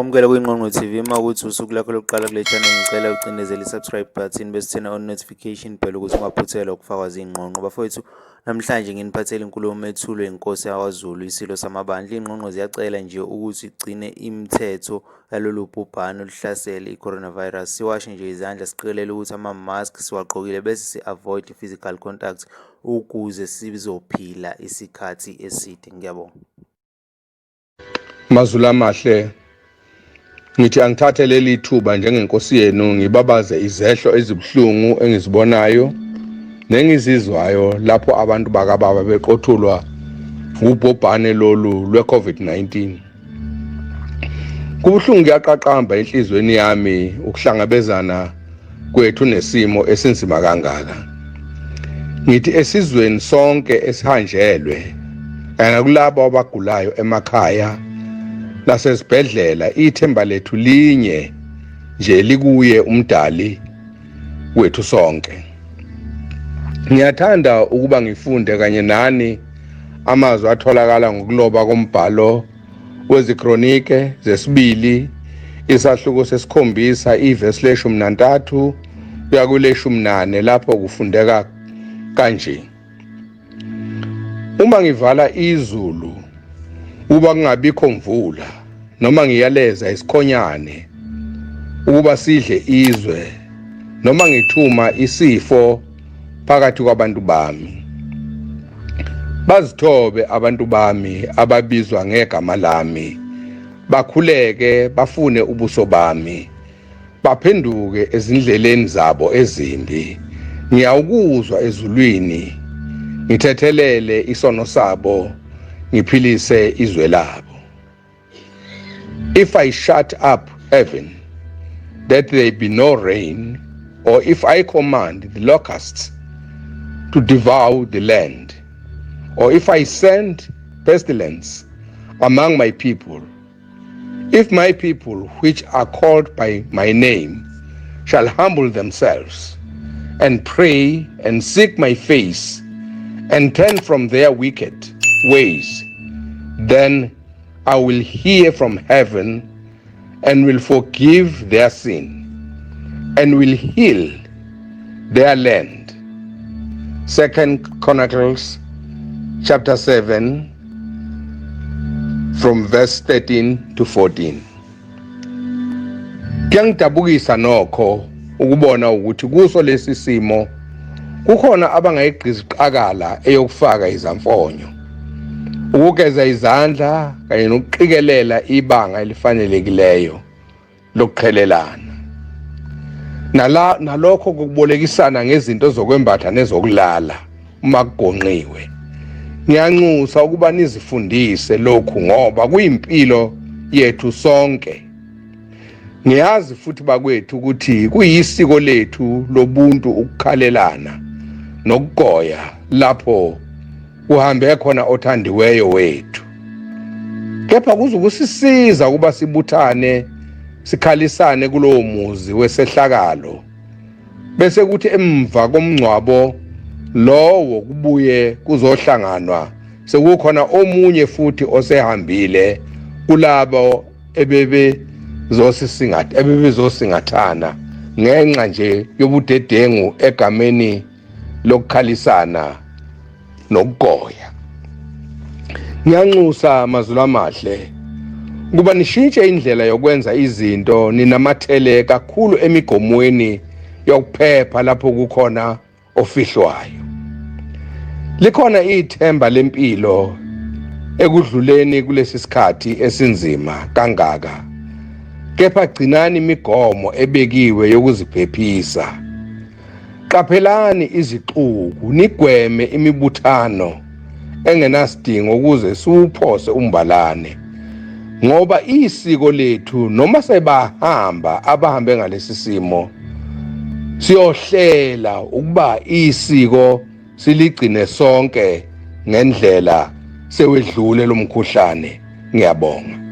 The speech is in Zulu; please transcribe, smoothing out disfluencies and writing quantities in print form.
Ngiyakwamukela kwiNgqongqo TV. Uma kuthi usuku lakho lokuqala kule channel, ngicela ucindezele i-subscribe button bese turn on notification bell ukuze ungaphuthelwa ukufakwa zingqongqo. Bafowethu, namhlanje nginiphathele inkulumo ethulwe inkosi yakwaZulu, iSilo Samabandla. Iy'ngqongqo ziyacela nje ukuthi igcine imithetho yalolu bhubhane oluhlasele i-coronavirus. Siwashe nje izandla, siqikelele ukuthi ama-mask siwagqokile, bese si-avoid physical contact ukuze sizophila isikhathi eside. Ngiyabonga. Mazulu amahle, ngithi angithathe leli thuba njengenkosi yenu ngibabaze izehlo ezibuhlungu engizibonayo nengizizwayo lapho abantu bakababa beqothulwa ubhobhane lolu lwe-COVID-19. Kubuhlungu, kuyaqaqamba enhlizweni yami ukuhlangabezana kwethu nesimo esinzima kangaka. Ngithi esizweni sonke esihanjelwe kanye nakulabo abagulayo emakhaya nasezibhedlela, ithemba lethu linye nje, likuye umdali wethu sonke. Ngiyathanda ukuba ngifunde kanye nani amazwi atholakala ngokuloba kombhalo weziKronike zesibili, isahluko sesikhombisa, ivesi leshumi nantathu kuya kweleshumi nane, lapho kufundeka kanje: "Uma ngivala izulu ukuba kungabikho mvula, noma ngiyaleza isikhonyane ukuba sidle izwe, noma ngithuma isifo phakathi kwabantu bami, bazithobe abantu bami ababizwa ngegama lami, bakhuleke, bafune ubuso bami, baphenduke ezindleleni zabo ezimbi, ngiyawukuzwa ezulwini, ngithethelele isono sabo, ngiphilise izwe labo. If I shut up heaven that there be no rain, or if I command the locusts to devour the land, or if I send pestilence among my people, if my people which are called by my name shall humble themselves and pray and seek my face and turn from their wicked ways, then I will hear from heaven and will forgive their sin and will heal their land." Second Chronicles chapter 7 from verse 13 to 14. Kuyangidabukisa nokho ukubona ukuthi kuso lesi simo kukhona abangayigqizi qakala eyokufaka izamfonyo, ukugeza izandla kanye nokuqikelela ibanga elifanelekileyo lokuqhelelana, nala nalokho kokubolekisana ngezinto zokwembatha nezokulala uma kugonqiwe. Ngiyanxusa ukuba nizifundise lokhu ngoba kuyimpilo yethu sonke. Ngiyazi futhi bakwethu ukuthi kuyisiko lethu lobuntu ukukhalelana nokugoya lapho kuhambe khona othandiweyo wethu, kepha kuzokusisiza ukuba sibuthane, sikhalisane kulowo muzi wesehlakalo, bese kuthi emva komngcwabo lowo kubuye kuzohlanganwa sekukhona omunye futhi osehambile kulabo ebebe zosisingatha, ebebezosingathana ngenxa nje yobudedengu egameni lokukhalisana nokugoya. Ngiyanxusa mazulu amahle ukuba nishintshe indlela yokwenza izinto, ninamathele kakhulu emigomweni yokuphepha lapho kukhona ofihlwayo. Likhona ithemba lempilo ekudluleni kulesi sikhathi esinzima kangaka, kepha gcinani imigomo ebekiwe yokuziphephisa. Qaphelani izixuku, nigweme imibuthano engenasidingo ukuze siwuphose umbalane, ngoba isiko lethu noma sebahamba abahambe ngalesi simo, siyohlela ukuba isiko siligcine sonke ngendlela sewedlule lomkhuhlane. Ngiyabonga.